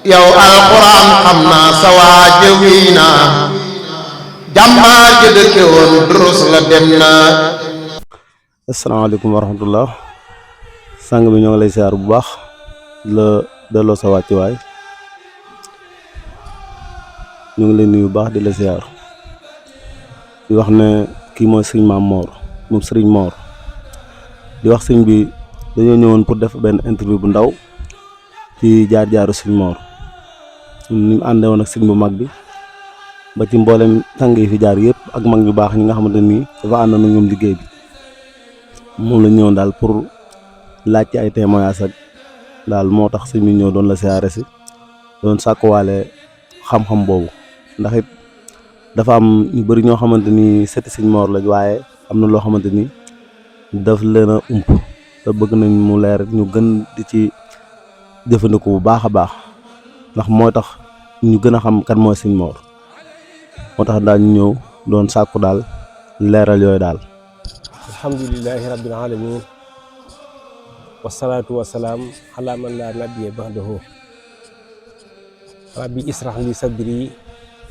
yow alquran xam naa sa waaja wii naa jàmbaar ja dëkke woon durus la dem naa. asalaamaaleykum wa rahmatullah. sang bi ñoo ngi lay siyaar bu baax la delloo sa wàccuwaay ñu ngi lay nuyu bu baax di la siyaar di wax ne kii mooy sëñ Maam Mor moom sëriñ Mor di wax sëñ bi dañoo ñëwoon pour def benn interview bu ndaw ci jaar-jaaru sëñ Mor ni mu àndee woon ak sëñ bu mag bi ba ci mboolem sang yi fi jaar yëpp ak mag ñu baax ñi nga xamante ni dafa ànd na ñoom liggéey bi moom la ñëwoon daal pour laaj ci ay témoignages ak daal moo tax sëñ bi ñëw doon la siyaare si doon sàkkuwaale xam-xam boobu ndax it dafa am ñu bëri ñoo xamante ni sëti sëñ Mor lañ waaye am na loo xamante ni daf leen a ump te bëgg nañ mu leer ñu gën di ci jëfandiku bu baax a baax ndax moo tax ñu gën a xam kan mooy sëñ Mor moo tax daal ñu ñëw doon sàkku daal leeral yooyu daal. alhamdulillahi rabbil alamin wasalaatu wasalaam ala man la nabiyya ba'dahu rabbi israh li sadri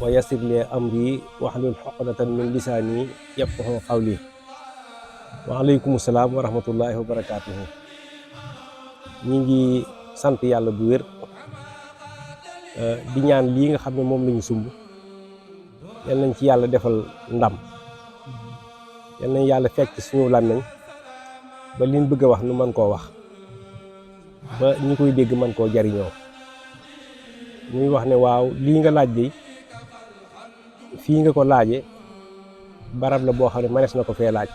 wa yassir li amri wahlul uqdatan min lisaani yafqahu qawli waaleykum salaam wa rahmatullahi wa barakaatuhu. ñi ngi sant yàlla bu wér di ñaan lii nga xam ne moom lañu sumb yal nañ ci yàlla defal ndam yal nañ yàlla fekk suñu làmmiñ ba liñ bëgg a wax nu mën koo wax ba ñi koy dégg mën koo jariñoo ñuy wax ne waaw lii nga laaj de fii nga ko laaje barab la boo xam ne manees na ko fee laaj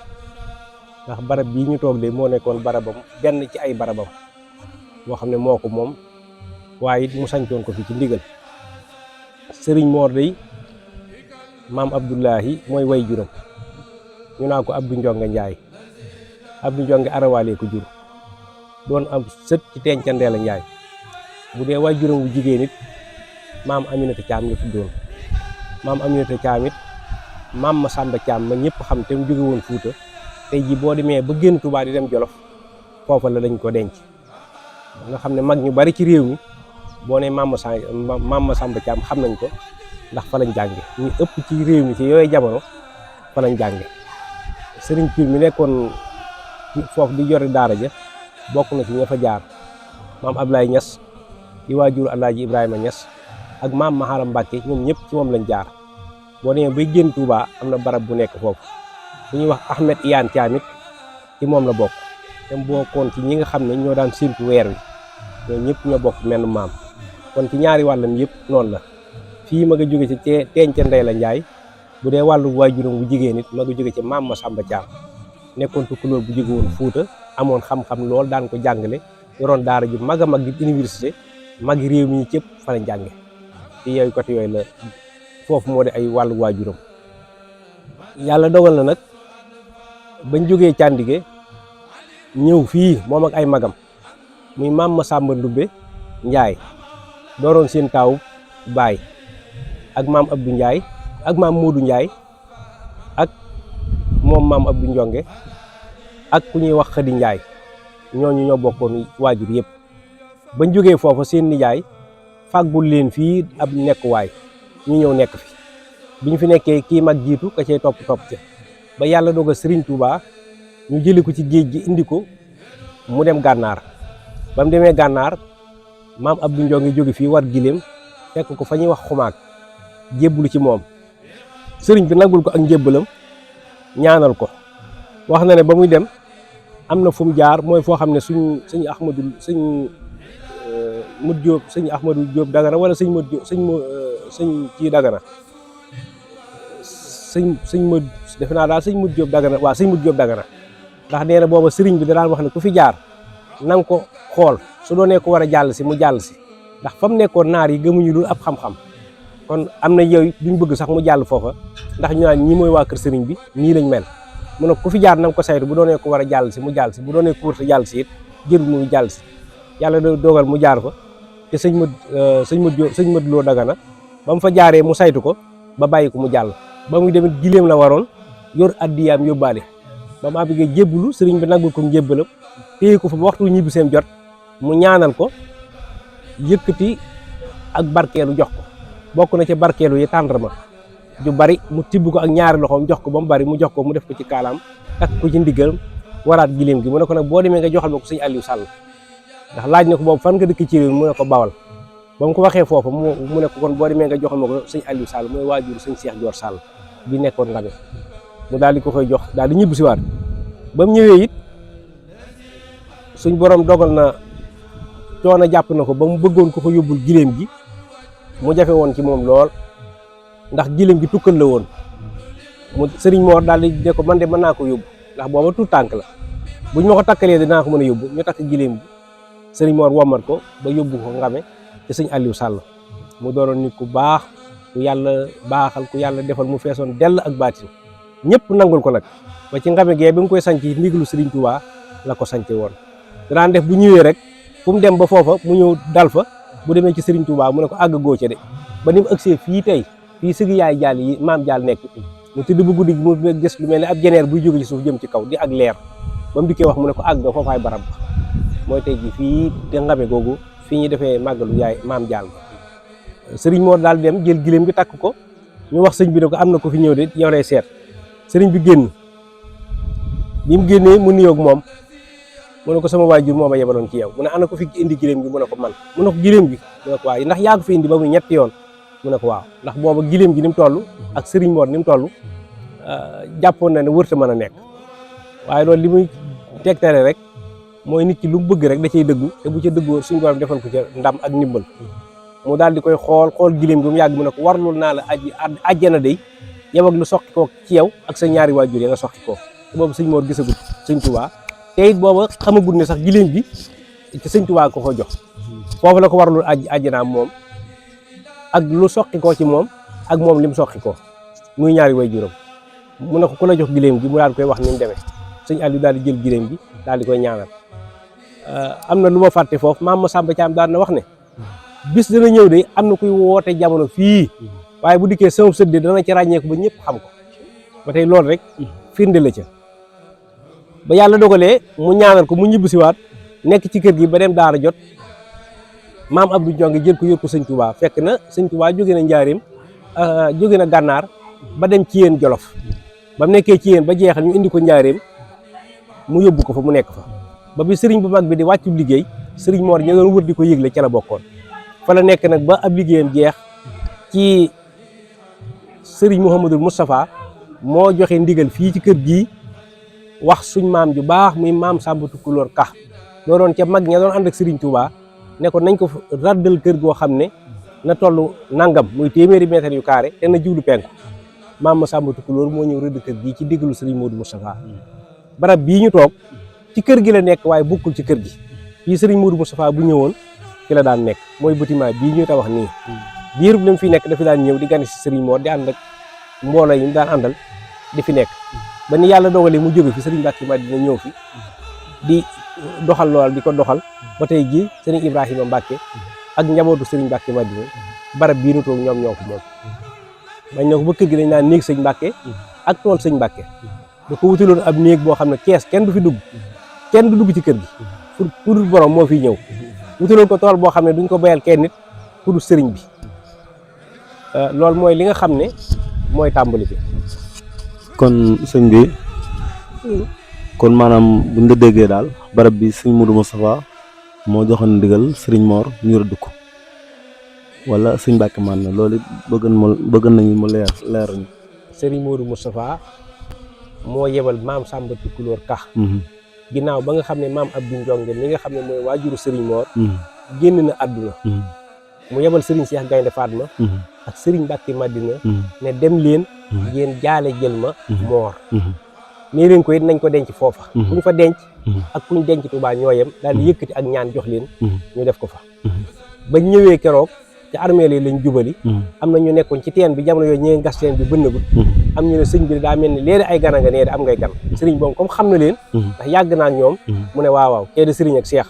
ndax barab bii ñu toog de moo nekkoon barabam benn ci ay barabam boo xam ne moo ko moom waaye it mu sañcoon ko fi ci ndigal sëriñ Mor dey maam Abdullahi mooy way juram ñu naa ko Abdou Njonge Njaay Abdou Njonge arawaale ko jur doon am sët ci Tenca Ndeela Njaay bu dee way juram bu jigéen it maam Aminata Caam la tuddoon maam Aminata Caam it maam Masamba Caam ma ñëpp xam te mu jóge woon Fuuta tey ji boo demee ba génn Tuubaa di dem Jolof foofa la dañ ko denc nga xam ne mag ñu bari ci réew mi boo ne maam Masamba Caam xam nañ ko ndax fa lañ jànge ñu ëpp ci réew mi ci yooyu jamono fa lañ jànge sëriñ Pir mi nekkoon foofu di yore daara ja bokk na ci ña fa jaar maam Ablaye Ñas di waajur Alaaji Ibrahima Ñas ak maam Maharam Mbàkke ñoom ñëpp ci moom lañ jaar boo demee bay génn Tuubaa am na barab bu nekk foofu bu ñuy wax Ahmed Iyaan Caam it ci moom la bokk te bokkoon ci ñi nga xam ne ñoo daan séntu weer wi ñoo ñëpp ñoo bokk menn maam kon ci ñaari wàllam yëpp noonu la fii ma nga jóge ci Tenca Ndeela Njaay bu dee wàllu waajuram bu jigéen it ma nga jóge ci maam Masamba Caam nekkoon tukulóor bu jóge woon Fuuta amoon xam-xam lool daan ko jàngale yoroon daara ji mag a mag di université mag réew mi ñu cëpp fa lañ jànge ci yooyu côté yooyu la foofu moo di ay wàllu waajuram yàlla dogal na nag bañ jógee Càndige ñëw fii moom ak ay magam muy maam Masamba Ndumbe Njaay dooroon seen taaw baay ak maam Abdou Njaay ak maam Moodu Njaay ak moom maam Abdou Njonge ak ku ñuy wax Xadi Njaay ñooñu ñoo bokkoon waajur yëpp bañ jógee foofa seen nijaay fàggul leen fii ab nekkuwaay ñu ñëw nekk fi bi ñu fi nekkee kii mag jiitu ka cay topp ca ba yàlla dogal Sëriñ Tuubaa ñu jëli ko ci géej gi indi ko mu dem gànnaar ba mu demee gànnaar maam Abdou Njonge jóge fii war giléem fekk ko fa ñuy wax xumaag jébbulu ci moom sëriñ bi nagul ko ak njébbalam ñaanal ko wax na ne ba muy dem am na fu mu jaar mooy foo xam ne sëñ Ahmadou sëñ Mut Jóob sëñ Ahmadou Jóob Dagana wala sëñ Mut Jóob sëñ kii Dagana sëñ Mut defe naa daal sëñ Mut Jóob Dagana waaw sëñ Mut Jóob Dagana ndax nee na booba sëriñ bi da daan wax ne ku fi jaar na nga ko xool su doonee ko war a jàll si mu jàll si ndax fa mu nekkoon naar yi gëmuñu dul ab xam-xam kon am na yooyu duñ bëgg sax mu jàll foofa ndax ñu naan ñi mooy waa kër sëriñ bi nii lañ mel mu ne ku fi jaar na nga ko saytu bu doonee ko war a jàll si mu jàll si bu doonee ko wërta jàll si it jërul muy jàll si yàlla dogal mu jaar fa te sëñ mët loo Dagana ba mu fa jaaree mu saytu ko ba bàyyi ko mu jàll ba muy demit giléem la waroon yor addiyaam yóbbaale ba mu àggee jébbulu sëriñ bi nagul ko njébbalam téye ko fa ba waxtu ñibbi seen jot mu ñaanal ko yëkkati ak barkeelu jox ko bokk na ci barkeelu yi tàndarma ju bari mu tibb ko ak ñaari loxoom jox ko ba mu bari mu jox ko mu def ko ci kaalaam takk ko ci ndiggalam waraat giléem gi mu ne ko nag boo demee nga joxal ma ko sëñ Aliou Sall ndax laaj na ko boobu fan nga dëkk ci réew mu ne ko Bawal ba mu ko waxee foofu mu ne ko kon boo demee nga joxal ma ko sëñ Aliou Sall mooy waajur sëñ Cheikh Dior Sall bi nekkoon Ngame mu daal di ko koy jox daal di ñibbi si waat ba mu ñëwee it suñ borom dogal na coono jàpp na ko ba mu bëggoon ko yóbbul giléem gi mu jafe woon ci moom lool ndax giléem gi tukkal la woon mu sëriñ Mor daal di ne ko man de mën naa ko yóbbu ndax booba tuut tànk la buñ ma ko takkalee dinaa ko mën a yóbbu ñu takk giléem gi sëriñ Mor womat ko ba yóbbu ko Ngame te sëñ Aliou Sall mu doonoon nit ku baax ku yàlla baaxal ku yàlla defal mu feesoon dell ak baatin ñëpp nangul ko nag ba ci Ngame gee bi mu koy sanc ndigalu sëriñ Touba la ko sance woon danaan def bu ñëwee rek fu mu dem ba foofa mu ñëw dal fa bu demee ci sëriñ Touba mu ne ko àgg góoce de ba ni mu ëgsee fii tey fii sëgi yaay jaal yi maam jaal nekk mu tëdd bu guddi gi mu gis lu mel ne ab jeneer buy jóge ci suuf jëm ci kaw di ak leer ba mu dikkee wax mu ne ko àgg nga foofaay barab ba mooy tey ji fii te Ngame googu fii ñu defee màggalu yaay maam jaal sëriñ Mor daal dem jël giléem gi takk ko ñu wax sëñ bi ne ko am na ko fi ñëw de yow lay seet sëriñ bi génn bi mu génnee mu nuyoog moom mu ne ko sama waajur moo ma yebaloon ci yow mu ne ana ko fi indi giléem gi mu ne ko man mu ne ko giléem gi mu ne ko waaw ndax yaa ko fi indi ba muy ñetti yoon mu ne ko waaw ndax booba giléem gi ni mu toll ak sëriñ Mor ni mu toll jàppoon na ne wërta mën a nekk waaye loolu li muy tegtale rek mooy nit ki lu mu bëgg rek da cay dëggu te bu ca dëggoo suñu borom defal ko ca ndam ak ndimbal mu daal di koy xool giléem gi mu yàgg mu ne ko warlul naa la àjjana day yow ak lu soqi koo ci yow ak sa ñaari waajur ya nga soqi koo te boobu sëñ Mor gisagut sëñ Touba te it booba xamagut ne sax giléem gi ci sëñ Touba ko jox foofu la ko warlul àjjanaam moom ak lu soqi koo ci moom ak moom li mu soqi koo muy ñaari waajuram mu ne ko ku la jox giléem gi mu daal koy wax ni mu demee sëñ Aliou daal di jël giléem gi daal di koy ñaanal am na lu ma fàtte foofu maam Masamba Thiam daan na wax ne bis dana ñëw de am na kuy woote jamono fii waaye bu dikkee sama sëdd dana ci ràññeeku ba ñëpp xam ko ba tey loolu rek firnde la ca ba yàlla dogalee mu ñaanal ko mu ñibbisiwaat nekk ci kër gi ba dem daara jot maam Abdou Ndiongue jël ko yor ko sëñ Touba fekk na sëñ Touba jóge na njaareem jóge na gànnaar ba dem ci yéen Jolof ba mu nekkee ci yéen ba jeexal ñu indi ko njaareem mu yóbbu ko fa mu nekk fa ba bi sëriñ bu mag bi di wàccu liggéey sëriñ Mor ña doon wër di ko yëgle ca la bokkoon fa la nekk nag ba ab liggéeyam jeex ci sëriñ Mouhamadul Moustapha moo joxe ndigal fii ci kër gii wax suñ maam ju baax muy maam Samba Tukulóor Ka loo doon ca mag ña doon ànd ak sëriñ Touba ne ko nañ ko raddal kër goo xam ne na toll nangam muy téeméeri mètre yu carré te na jublu penku maam Samba Tukulóor moo ñëw rëdd kër gii ci diggalu sëriñ Modou Moustapha barab bii ñu toog ci kër gi la nekk waaye bokkul ci kër gi fii sëriñ Modou Moustapha bu ñëwoon ci la daan nekk mooy bâtiment bii ñu tabax nii diirub li mu fi nekk dafa daan ñëw di gane si sëriñ Mor di ànd ak mbooloo yi mu daan àndal di fi nekk ba ni yàlla dogalee mu jóge fi sëriñ Mbacke Madina ñëw fi di doxal lool di ko doxal ba tey jii sëriñ Ibrahima Mbacke ak njabootu sëriñ Mbacke Madina barab bii nu toog ñoom ñoo ko moom bañ ne ko ba kër gi dañ naan néeg sëñ Mbacke ak tool sëñ Mbacke da ko wutaloon ab néeg boo xam ne kees kenn du fi dugg kenn du dugg ci kër gi pour borom moo fi ñëw wutaloon ko tool boo xam ne duñ ko bayal kenn nit pour sëriñ bi loolu mooy li nga xam ne mooy tàmbali bi. kon sëñ bi kon maanaam buñ la déggee daal barab bi sëñ Modou Moustapha moo joxoon ndigal sëriñ Mor ñu rëdd ko wala sëñ Mbacke man na loolu bëgg nañu mu leer ñu. sëriñ Modou Moustapha moo yebal maam Samba Tukulóor Ka ginnaaw ba nga xam ne maam Abdou Ndiongue mi nga xam ne mooy waajuru sëriñ Mor génn na àdduna mu yebal sëriñ Cheikh Gaynde Fatma ak sëriñ Mbacke Madina ne dem leen ngeen jaale jël ma Mor nee leen ko it nañ ko denc foofa kuñ fa denc ak kuñ denc Touba ñooyem daal di yëkkati ak ñaan jox leen ñu def ko fa bañ ñëwee keroog ci armée yi lañ jubali am na ñu nekkoon ci teen bi jamono yooyu ñëwee gas teen bi bënnagul am ñu ne sëñ bi daa mel ni léegi ay gana nga nee am ngay gan sëriñ boobu comme xam na leen ndax yàgg naa ak ñoom mu ne waaw kee de sëriñ ak Cheikh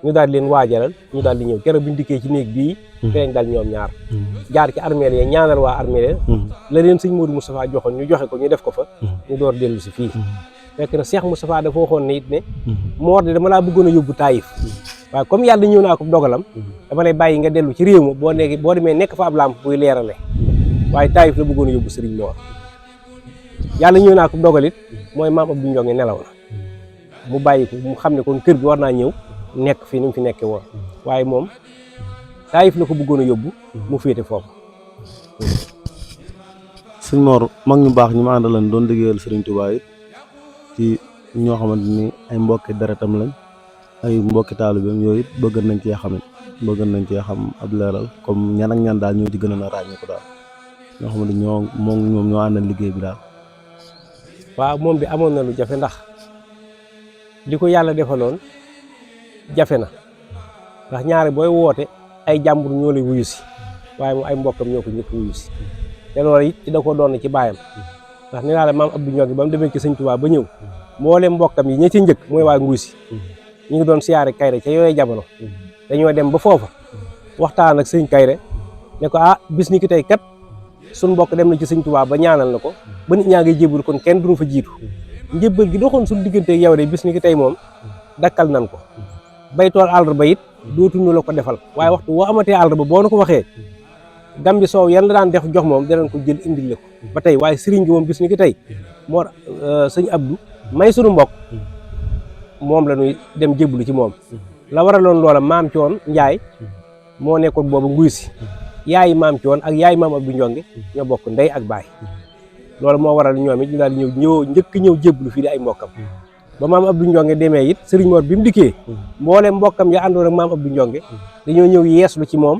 ñu daal di leen waajalal ñu daal di ñëw keroog buñ dikkee ci néeg bii fi lañ dal ñoom ñaar jaar ci armée yi ñaanal waa armée la leen sëñ Modou Moustapha joxoon ñu joxe ko ñu def ko fa ñu door dellu si fii fekk na Cheikh Moustapha dafa waxoon ne it ne Mor de dama laa bëggoon a yóbbu Taïf waaye comme yàlla ñëw naa ko dogalam dama lay bàyyi nga dellu ci réew ma boo demee nekk fa ab lamp buy leerale waaye Taïf la bëggoon a yóbbu Serigne Mor yàlla ñëw naa ko dogalit mooy maam Abdou Ndiongue nelaw na mu bàyyi ko mu xam ne kon kër gi war naa ñëw nekk fi ni mu fi nekkee woon waaye moom Taïf la ko bëggoon a yóbbu mu féete foofu. sëñ Mor mag ñu baax ñu ma àndalan doon liggéeyal Serigne Touba it ci ñoo xamante ni ay mbokki deretam lañ ay mbokki taalibeem yooyu it bëgg nañ cee xam ab leeral comme ñan ak ñan daal ñoo ci gën a ràññee ko daal ñoo xamante ni ñoom ñoo àndal liggéey bi daal. waaw moom bi amoon na lu jafe ndax li ko yàlla defaloon jafe na ndax ñaare booy woote ay jàmbur ñoo lay wuyu si waaye moom ay mbokkam ñoo ko njëkk wuyu si te loolu it ci da ko doon ci baayam ndax nee naa la maam Abdou Ndiongue ba mu demee ci sëñ Tuubaa ba ñëw mboolem mbokkam yi ña ci njëkk mooy waa Nguy si ñu ngi doon siyaare Kayre ca yooyu jamono dañoo dem ba foofa waxtaan ak sëñ Kayre ne ko bis ni ki tey kat suñ mbokk dem na ci sëñ Tuubaa ba ñaanal na ko ba nit ñaa ngay jébbalu kon kenn duñu fa jiitu njébbal gi doxoon suñu diggante yow de bis ni ki tey moom dakkal nan ko bay tool àllarba it dootuñu la ko defal waaye waxtu woo amatee àllarba boo na ko waxee gam bi soow yan la daan def jox moom danañ ko jël indil la ko ba tey waaye sëriñ gi moom bis ni ki tey moo sëñ Abdou may suñu mbokk moom la ñuy dem jébbalu ci moom la waraloon loola maam Coon Njaay moo nekkoon boobu Nguy si yaayi maam Coon ak yaayi maam Abdou Ndiongue ñoo bokk ndey ak baay loolu moo waral ñoom it ñu daal di ñëw jébbalu fii di ay mbokkam ba maam Abdou Ndiongue demee it Serigne Mor bi mu dikkee mboolem mbokkam ya àndoon ak maam Abdou Ndiongue dañoo ñëw yeeslu ci moom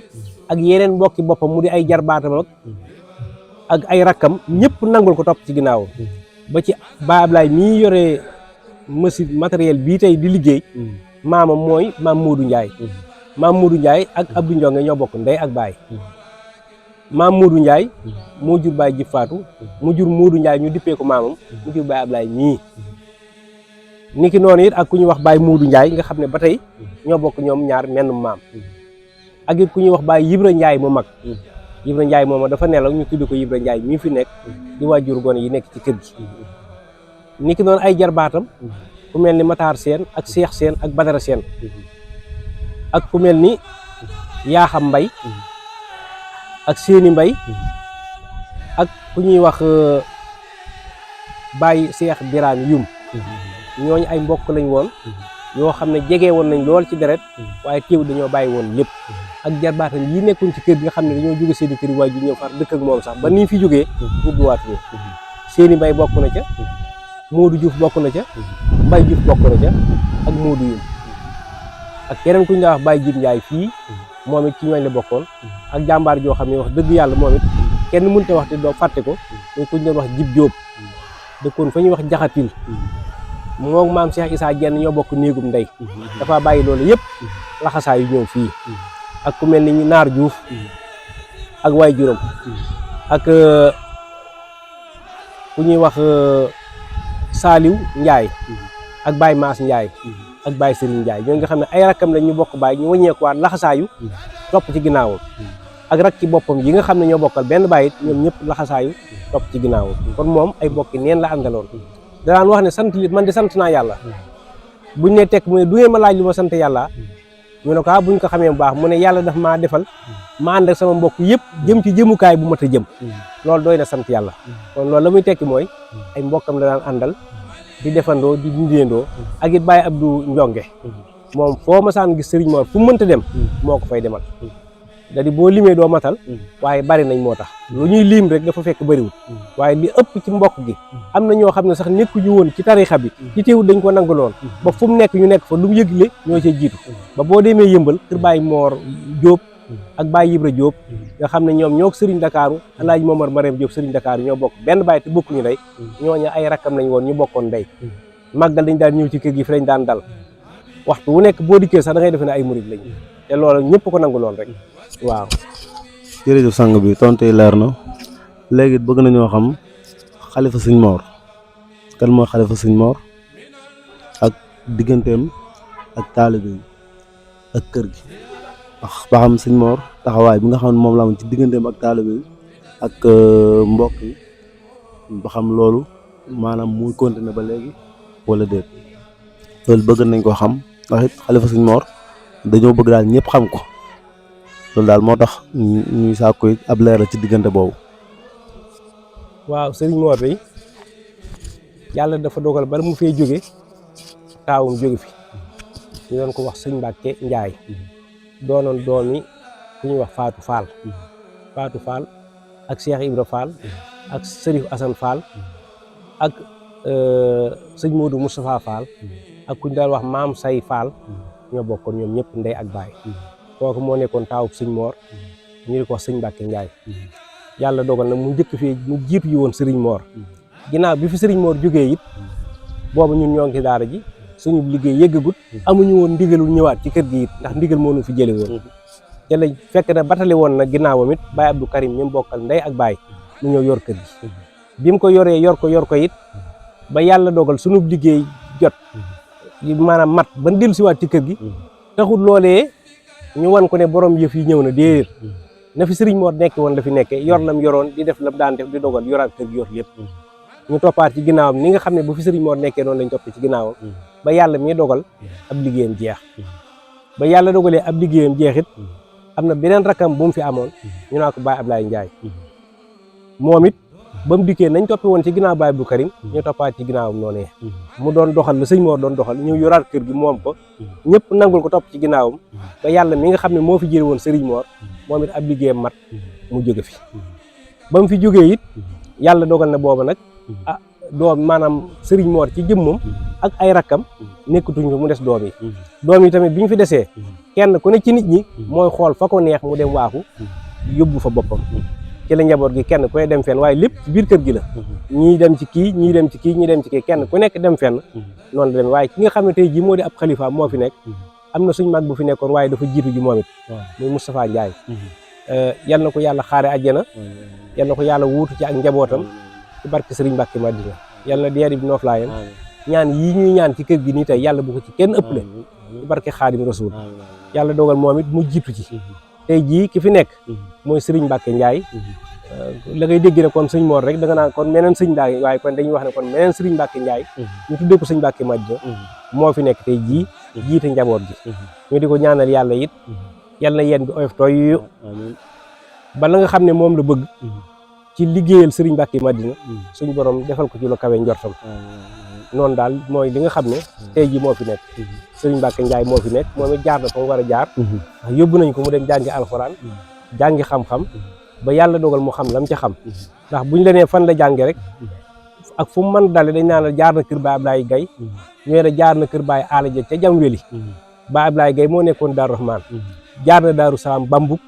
ak yeneen mbokki boppam mu di ay jarbaatam ak ay rakkam ñëpp nangul ko topp ci ginnaawam ba ci Ba Ablaye mii yore machine matériel bii tey di liggéey maamam mooy maam Modou Ndiaye maam Modou Ndiaye ak Abdou Ndiongue ñoo bokk ndey ak baay maam Modou Ndiaye moo jur baay ji faatu mu jur Modou Ndiaye ñu dippee ko maamam mu jur Baye Ablaye mii niki noonu it ak ku ñuy wax Baye Modou Ndiaye nga xam ne ba tey ñoo bokk ñoom ñaar menn maam ak it ku ñuy wax Baye Yibra Ndiaye mu mag Yibra Ndiaye moom dafa nelaw ñu tudd ko Yibra Ndiaye mii fi nekk di waajur gone yi nekk ci kër gi niki noonu ay jarbaatam ku mel ni Matar Seen ak Cheikh Seen ak Badara Seen ak ku mel ni Yaaxam Mbay ak Seeni Mbay ak ku ñuy wax Baye Cheikh Birane Yum ñooñu ay mbokk lañ woon yoo xam ne jege woon nañ lool ci deret waaye teew dañoo bàyyi woon lépp ak jarbaatam yi nekkoon ci kër gi nga xam ne dañoo jóge seeni kër yi waaye ju ñëw far dëkk ak moom sax ba ni fi jógee ubbiwaatu Seeni Mbay bokk na ca Modou Diouf bokk na ca Mbay Diouf bokk na ca ak Modou Yum ak keneen ku ñu daa wax Baye Jib Ndiaye fii moom it ci ñooñ la bokkoon ak jàmbaar joo xam ne wax dëgg yàlla moom it kenn mënut a wax te doo fàtte ko muy ku ñu doon wax Jib Jóob dëkkoon fa ñuy wax Jaxatil moom maam Cheikh Issa Dieng ñoo bokk néegum ndey dafa bàyyi loolu yëpp laxasaa yu ñëw fii ak ku mel ni Naar Diouf ak waay juróom ak ku ñuy wax Saaliw Ndiaye ak Baye Maas Ndiaye ak Baye Serigne Ndiaye ñoo nga xam ne ay rakkam la ñu bokk baay ñu wàññeekuwaat laxasaayu topp ci ginnaawam ak rak ci boppam yi nga xam ne ñoo bokkal benn baay it ñoom ñëpp laxasaayu topp ci ginnaawam kon moom ay bokki neen la àndaloon danaan wax ne sant li man de sant naa yàlla buñ ne tekk mu ne du ngeen ma laaj lu ma sant yàlla ñu ne ko buñ ko xamee bu baax mu ne yàlla daf maa defal ma ànd ak sama mbokk yëpp jëm ci jëmukaay bu mat a jëm loolu doy na sant yàlla kon loolu la muy tekki mooy ay mbokkam la daan àndal di defandoo di dundéendoo ak it Baye Abdou Ndiongue moom foo ma saan gis Serigne Mor fu mu mënta dem moo ko fay demal da di boo limee doo matal waaye bari nañ moo tax lu ñuy lim rek dafa fekk bëriwul waaye li ëpp ci mbokk gi am na ñoo xam ne sax nekkuñu woon ci tarixa bi ci teewul dañ ko nanguloon ba fu mu nekk ñu nekk fa lu mu yëgle ñoo cee jiitu ba boo demee Yëmbal kër Baye Mor Diop ak Baye Yibra Diop nga xam ne ñoom ñoo Serigne Dakaru Alaaji Momar Mariam Diop Serigne Dakaru ñoo bokk benn baay te bokkuñu ndey ñooñu ay rakkam lañ woon ñu bokkoon ndey màggal dañ daan ñëw ci kër gi fi lañ daan dal waxtu wu nekk boo dikkee sax da ngay defe ne ay murid lañ te loolu ñëpp ko nangu lool rek waaw. jërëjëf sang bi tontu yi leer na léegi bëgg nañoo xam xalifa sëñ Mor kan mooy xalifa sëñ Mor ak digganteem ak taalibe yi ak kër gi ba xam sëñ Mor taxawaay bi nga xam ne moom la am ci digganteem ak taalibe yi ak mbokk yi ba xam loolu maanaam muy continuer ba léegi wala déet loolu bëgg nañ ko xam ndax it xalifa sëñ Mor dañoo bëgg daal ñëpp xam ko loolu daal moo tax ñuy sàkku ab leeral ci diggante boobu. waaw Serigne Mor day yàlla dafa dogal bala mu fee jóge taawum jóge fi ñu doon ko wax sëñ Mbàkke Njaay doonoon doomi ku ñuy wax Faatu Fall ak Cheikh Ibra Fall ak Serif Assane Fall ak sëñ Modou Moustapha Fall ak ku ñu daan wax Maam Say Fall ñoo bokkoon ñoom ñëpp ndey ak baay kooku moo nekkoon taawub sëñ Mor ñu di ko wax sëñ Mbàkke Njaay yàlla dogal na mu njëkk fii mu jiitu yi woon Serigne Mor ginnaaw bi fi Serigne Mor jógee it boobu ñun ñoo ngi ci daara ji suñu liggéey yëggagut amuñu woon ndigalul ñëwaat ci kër gi it ndax ndigal moo nu fi jële woon te la fekk na batale woon na ginnaawam it Baye Abdou Karim mi mu bokkal ndey ak baay mu ñëw yor kër gi bi mu ko yoree yor ko it ba yàlla dogal suñu liggéey jot maanaam mat ba dellu siwaat ci kër gi taxul loolee ñu wan ko ne borom yëf yi ñëw na déedéet na fi Serigne Mor nekk woon la fi nekkee yor lam yoroon di def lam daan def di dogal yoraat kër gi yor lépp ñu toppaat ci ginnaawam ni nga xam ne bu fi Serigne Mor nekkee noonu lañ topp ci ginnaawam ba yàlla mi dogal ab liggéeyam jeex ba yàlla dogalee ab liggéeyam jeexit am na beneen rakam bu mu fi amoon ñu naa ko Baye Ablaye Ndiaye moom it ba mu dikkee nañ toppi woon ci ginnaaw Baye Abdou Karim ñu toppaat ci ginnaawam noonee mu doon doxal la sëñ Mor doon doxal ñu yoraat kër gi moom ko ñëpp nangul ko topp ci ginnaawam ba yàlla mi nga xam ne moo fi jële woon Serigne Mor moom it ab liggéeyam mat mu jóge fi ba mu fi jógee it yàlla dogal na booba nag doom maanaam Serigne Mor ci jëmmam ak ay rakkam nekkatuñ fa mu des doom yi tamit bi ñu fi desee kenn ku ne ci nit ñi mooy xool fa ko neex mu dem waaxu yóbbu fa boppam ci la njaboot gi kenn ku ne dem fenn waaye lépp ci biir kër gi la ñii dem ci kii ñii dem ci kii ñii dem ci kii kenn ku nekk dem fenn noonu la demee waaye ki nga xam ne tey jii moo di ab xalifa moo fi nekk am na suñ mag bu fi nekkoon waaye dafa jiitu ji moom it muy Moustapha Ndiaye yal na ko yàlla xaare àjjana yal na ko yàlla wuutu ci ak njabootam ci barke Serigne Mbacke Madina yal na deeri bi nooflaayam ñaan yii ñuy ñaan ci kër gi nii tey yàlla bu ko ci kenn ëppale ci barke Xaadim Rasul yàlla dogal moom it mu jiitu ci tey jii ki fi nekk mooy Serigne Mbacke Ndiaye la ngay dégg ne kon sëñ Mor rek da nga naan kon meneen sëñ daa waaye kon dañuy wax ne kon meneen Serigne Mbacke Ndiaye ñu tuddee ko sëñ Mbacke Madina moo fi nekk tey jii jiite njaboot gi ñu di ko ñaanal yàlla it yàlla na yéen bi oyof tooy ba la nga xam ne moom la bëgg ci liggéeyal Serigne Mbacke Madina suñ borom defal ko ci lu kawe njortam noonu daal mooy li nga xam ne tey jii moo fi nekk Serigne Mbacke Ndiaye moo fi nekk moom it jaar na fa mu war a jaar ndax yóbbu nañ ko mu dem jàngi alxuraan jàngi xam-xam ba yàlla dogal mu xam lam ca xam ndax buñ la nee fan la jànge rek ak fu mu mën dale dañ naan la jaar na kër Baye Ablaye Gaye ñëwee na jaar na kër Baye Aala Ja ca jam weli Baye Ablaye Gaye moo nekkoon Daaru Rahman jaar na Daaru Salaam Bambuk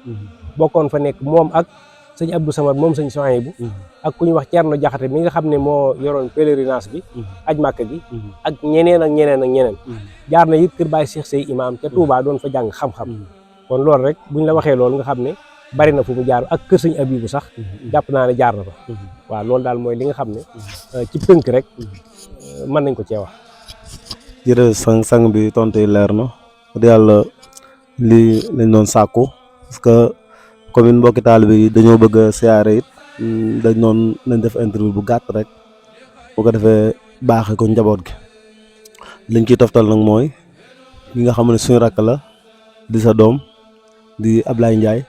bokkoon fa nekk moom ak sëñ Abdou Samad moom sëñ Sohaybu ak ku ñu wax Cerno Jaxate mi nga xam ne moo yoroon pèlerinage bi aj Màkka gi ak ñeneen jaar na it kër Baye Cheikh Sey imam ca Touba doon fa jàng xam-xam kon loolu rek buñ la waxee loolu nga xam ne bari na fu mu jaar ak kër sëñ Abibu sax jàpp naa ne jaar na fa waaw loolu daal mooy li nga xam ne ci tënk rek mën nañ ko cee wax. jërëjëf sang bi tontu yi leer na wax dëgg yàlla lii lañ doon sàkku parce que commune mbokki taalibe yi dañoo bëgg a siyaare it dañ noon nañ def interview bu gàtt rek bu ko defee baaxee ko njaboot gi liñ ciy toftal nag mooy ki nga xam ne suñu rakk la di sa doom di Ablaye Ndiaye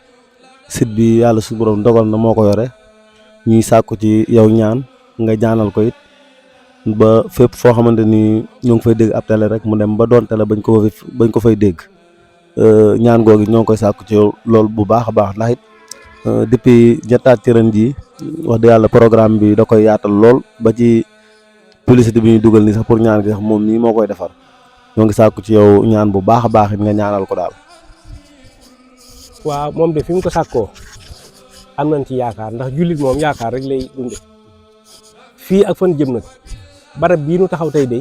site bi yàlla su borom dogal na moo ko yore ñuy sàkku ci yow ñaan nga ñaanal ko it ba fépp foo xamante ni ñoo ngi fay dégg ab télé rek mu dem ba doon télé bañ ko fay dégg ñaan googu ñoo ngi koy sàkku ci loolu bu baax a baax ndax it depuis ñettaat ci ren ji wax dëgg yàlla programme bi da koy yaatal lool ba ci publicité bi ñuy dugal nii sax pour ñaan gi sax moom nii moo koy defar ñoo ngi sàkku ci yow ñaan bu baax a baax it nga ñaanal ko daal. waaw moom de fi mu ko sàkkoo am nañ ci yaakaar ndax jullit moom yaakaar rek lay dunde fii ak fan jëm nag barab bii nu taxaw tey de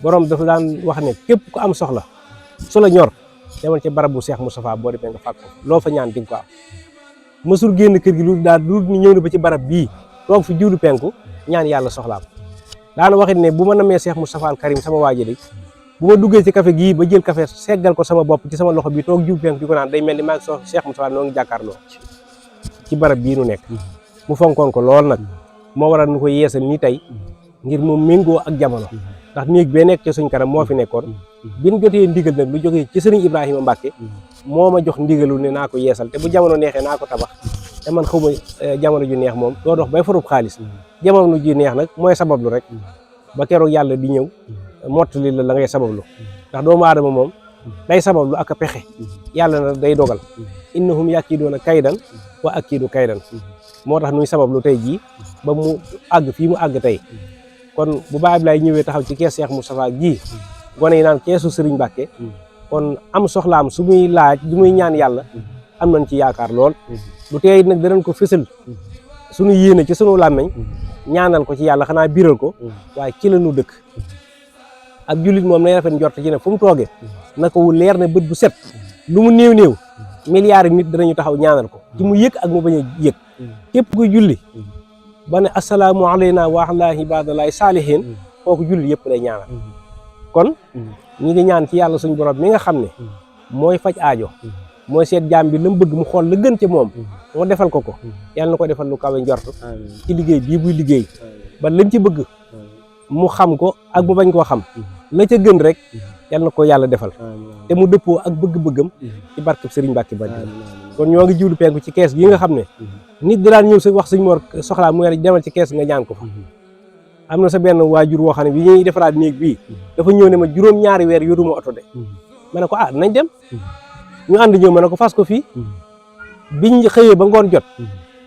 borom dafa daan wax ne képp ku am soxla su la ñor demal ci barab bu Cheikh Moustapha boo demee nga fàkk ko loo fa ñaan di nga ko am mësul génn kër gi lu daal lu ni ñëw na ba ci barab bii toog fi jiwlu penku ñaan yàlla soxlaam daana waxit ne bu ma namee Cheikh Moustapha al Karim sama waaji de bu ma duggee ci café gii ba jël café seggal ko sama bopp ci sama loxo bi toog jiwlu penku di ko naan day mel ni maa ngi sox Cheikh Moustapha noo ngi jàkkaarloo ci barab bii nu nekk mu fonkoon ko lool nag moo waral nu ko yeesal ni tey ngir moom méngoo ak jamono ndax néeg bee nekk ci suñ kanam moo fi nekkoon biñ jotee ndigal nag lu jógee ci sëriñ Ibrahima Mbacke moo ma jox ndigalu ne naa ko yeesal te bu jamono neexee naa ko tabax te man xaw ma jamono ju neex moom doo dox bay farub xaalis jamono ju neex nag mooy sabablu rek ba keroog yàlla di ñëw mottali la ngay sabablu ndax doomu aadama moom day sabablu ak a pexe yàlla na day dogal innahum yakiiduuna kaydan wa akiidu kaydan moo tax nuy sabablu tey jii ba mu àgg fii mu àgg tey kon bu Baay Ablaay ñëwee taxaw ci kees Cheikh Moustapha gii gone yi naan keesu Sëriñ Mbàkke kon am soxlaam su muy laaj du muy ñaan yàlla am nañ ci yaakaar lool lu tey nag danañ ko fësal suñu yéene ci sunu làmmeñ ñaanal ko ci yàlla xanaa biral ko waaye ci la ñu dëkk ab jullit moom nay rafet njort ci ne fu mu toogee na ko leer ne bët bu set lu mu néew néew milliards nit danañu taxaw ñaanal ko ci mu yëg ak mu bañ a yëg képp kuy julli ba ne asalaamu alayna wa ala ibadillahi saalihin kooku julli yëpp lay ñaanal kon ñi ngi ñaan ci yàlla suñu borom mi nga xam ne mooy faj aajo mooy seet jaam bi la mu bëgg mu xool la gën ci moom moo defal ko yàlla na ko defal lu kawe njort ci liggéey bii buy liggéey ba lañ ci bëgg mu xam ko ak mu bañ koo xam la ca gën rek yàlla na ko yàlla defal te mu dëppoo ak bëgg-bëggam ci barkeb Sëriñ Mbàkke Madina kon ñoo ngi jiwlu penku ci kees gi nga xam ne nit di daan ñëw sa wax Sëñ Mor soxlaa mu demal ci kees nga ñaan ko fa am na sa benn waajur woo xam ne bi ñuy defaraat néeg bii dafa ñëw ne ma juróom-ñaari weer yoruma oto de ma ne ko nañ dem ñu ànd ñëw ma ne ko fas ko fii biñ xëyee ba ngoon jot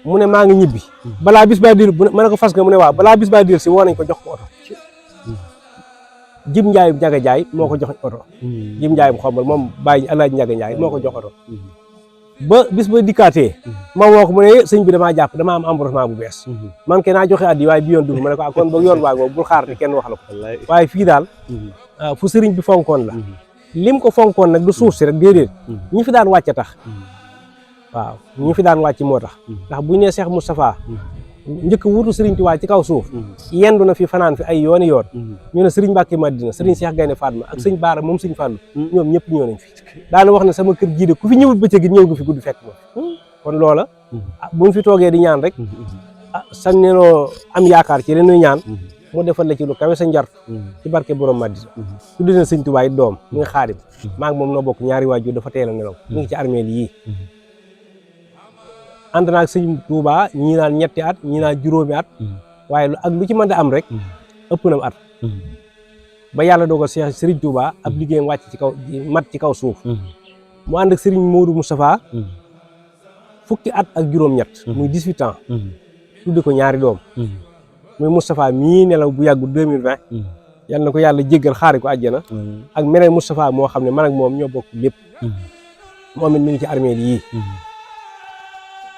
mu ne maa ngi ñibbi balaa bis baa dir ma ne ko fas nga mu ne waaw balaa bis baa dir si woo nañ ko jox ko oto Jim Njaay Njaga Njaay moo ko jox oto Jim Njaay mu xombal moom bàyyi Alaaji Njaga Njaay moo ko jox oto ba bis ba dikkaatee ma woo ko mu ne sëñ bi damaa jàpp dama am emboursement bu bees man ke naa joxe addi waaye bi yoon dugg ma ne ko kon ba yoon waa bul xaar te kenn wax la ko waaye fii daal fu sëriñ bi fonkoon la lim ko fonkoon nag du suuf si rek déedéet ñi fi daan wàcc tax waaw ñi fi daan wàcc moo tax ndax buñ ne Cheikh Moustapha njëkk wutu Sëriñ Tuubaa ci kaw suuf yendu na fi fanaan fi ay yooni yoon ñu ne Sëriñ Mbàkke Madina Sëriñ Cheikh Gaynde Fatma ak sëñ Baara moom sëñ Fàllu ñoom ñëpp ñëw nañ fi daana wax ne sama kër jii de ku fi ñëwul bëccëg ñëw nga fi guddi fekk ma kon loola buñ fi toogee di ñaan rek sañ nenoo am yaakaar ci lenuy ñaan mu defal la ci lu kawe sa njart ci barke borom Madina tuddi na Sëñ Tuubaa it doom mi nga Xaadim maa ngi moom noo bokk ñaari waajur dafa teel a nelaw mi ngi ci armeel yii ànd naag Sëñ Tuubaa ñii naan ñetti at ñii naan juróomi at waaye ak lu ci mën a am rek ëpp na at ba yàlla dogal Cheikh Sëriñ Tuubaa ab liggéeyam wàcc ci kaw mat ci kaw suuf mu ànd ak Sëriñ Moodu Moustapha fukki at ak juróom-ñett muy 18 ans tuddi ko ñaari doom muy Moustapha mii nelaw bu yàggu 2020 yal na ko yàlla jéggal xaari ko àjjana ak meneen Moustapha moo xam ne man ak moom ñoo bokk lépp moom it mi ngi ci armée yii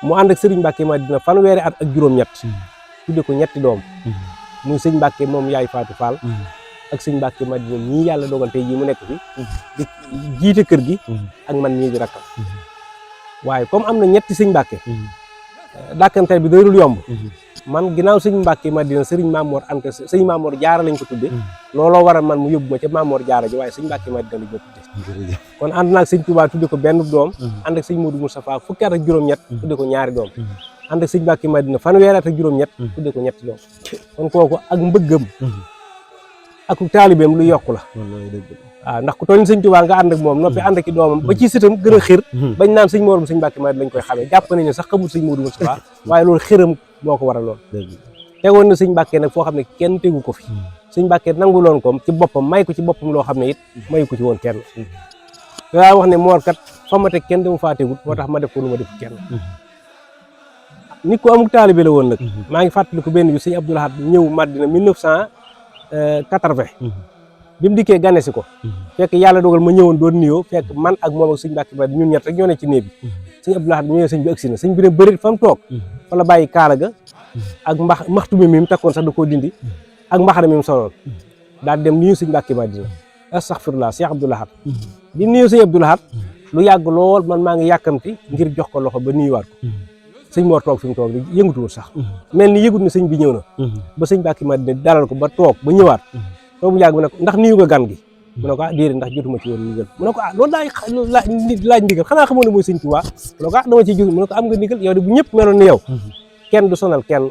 mu ànd ak Sëriñ Mbàkke Madina fanweeri at ak juróom-ñett tudde ko ñetti doom muy sëñ Mbàkke moom yaay Faatu Fall ak sëñ Mbàkke Madina ñii yàlla dogal tey jii mu nekk fi di jiite kër gi ak man ñii di rakkam waaye comme am na ñetti sëñ Mbàkke dàkkantal bi doyul yomb man ginnaaw sëñ Mbàkke Madina sëriñ Mamor Anta sëñ Mamor Jaara lañ ko tudde looloo waral man mu yóbbu ma ca Mamor Jaara ji waaye sëñ Mbàkke Madina lañ ko tudde kon ànd naag sëñ Tuubaa tudde ko benn doom ànd ak sëñ Modou Moustapha fukki at ak juróom-ñett tudde ko ñaari doom ànd ak sëñ Mbàkke Madina fanweeri at ak juróom-ñett tudde ko ñetti doom kon kooku ak mbëggam ak taalibeem lu yokku la waaw ndax ku tooñ sëñ Tuubaa nga ànd ak moom noppi ànd ak i doomam ba ci sëtam gën a xir bañ naan sëñ Moorum sëñ Mbàkke Madina lañ koy xamee jàpp nañ ne sax xamul sëñ Modou Moustapha waaye loolu xiram moo ko waral lool tegoon na sëñ Mbàkke nag foo xam ne kenn tegu ko fi sëñ Mbàkke nanguloon ko ci boppam may ko ci boppam loo xam ne it mayu ko ci woon kenn daa wax ne moor kat fa ma teg kenn dama faa tegut moo tax ma def ko lu ma def kenn nit ko amuk taalibe la woon nag maa ngi fàttaliku benn bi sëñ Abdou Lahad ñëw Madina 1980 bi mu dikkee gane si ko fekk yàlla dogal ma ñëwoon doon nuyoo fekk man ak moom ak sëñ Mbàkke Madina ñun ñett rek ñoo ne ci néeg bi sëñ Abdou Lahad ñëwee sëñ bi agsi na sëñ bi ne bërit fa mu toog fa la bàyyi kaala ga ak maxtu mi mu takkoon sax da koo dindi ak mbaxana mi mu soloon daal dem nuyu sëñ Mbàkke Madina astaghfirullah Cheikh Abdou Lahad bi nuyu sëñ Abdou Lahad lu yàgg lool man maa ngi yàkkamti ngir jox ko loxo ba nuyuwaat ko sëñ Mor toog fi mu toog di yëngutuwul sax mel ni yëgut ne sëñ bi ñëw na ba sëñ Mbàkke Madina dalal ko ba toog ba ñëwaat toog bu yàgg mu ne ko ndax nuyu nga gan gi mu ne ko déedéet ndax jotuma ci woon ndigal mu ne ko loolu laaj ndigal xanaa xamoon ne mooy sëñ Tuubaa mu ne ko dama ci jóg mu ne ko am nga ndigal yow de bu ñëpp meloon ni yow kenn du sonal kenn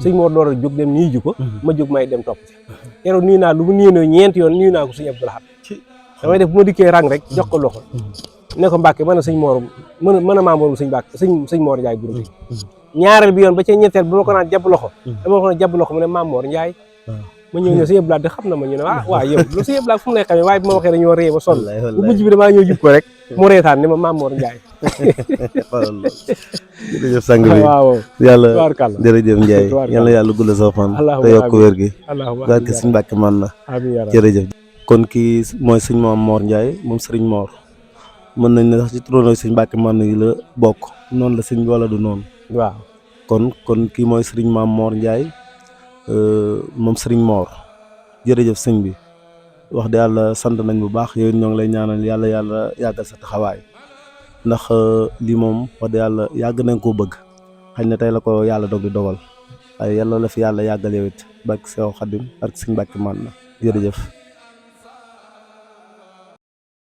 sëñ Mor door a jóg dem nuyu ji ko ma jóg may dem topp ci keroog nuyu naa lu mu nuyoo ñeenti yoon nuyu naa ko sëñ Abdou Lahad damay def bu ma dikkee rang rek jox ko loxo ne ko Mbàkke mën a sëñ Mor mën a maamoor sëñ Mbàkke sëñ Mor Ndiaye groupe bi ñaareel bi yoon ba ca ñetteel bu ma ko naan jàpp loxo dama ko naan jàpp loxo mu ne Maam Mor Ndiaye ma ñëw ne sëñ Abdou Lahad de xam na ma ñu ne waaw yow lu sëñ Abdou Lahad fu mu lay xamee waaye bi ma waxee dañoo ree ba sonn bu mujj bi damaa ñëw jub ko rek mu reetaan ne ma Maam Mor Ndiaye jërëjëf sang bi waaw yàlla tubaarkàlla jërëjëf Ndiaye yàlla yàlla guddal sa fan te yokk wér gi barke sëñ Mbàkke man na jërëjëf kon kii mooy sëñ Maam Mor Ndiaye moom sëriñ Mor mën nañ ne sax ci turandoo sëñ Mbàkke man yi la bokk noonu la sëñ bi wala du noonu waaw kon kii mooy sëriñ Maam Mor Ndiaye moom sëriñ Mor jërëjëf sëñ bi wax de yàlla sant nañ bu baax yooyu ñoo ngi lay ñaanal yàlla yàggal sa taxawaay ndax lii moom wax de yàlla yàgg nañ koo bëgg xëy na tey la ko yàlla dog di dogal waaye yàlla la fi yàlla yàggal yow it barke Seex Xaadim barke sëñ Mbàkke man na jërëjëf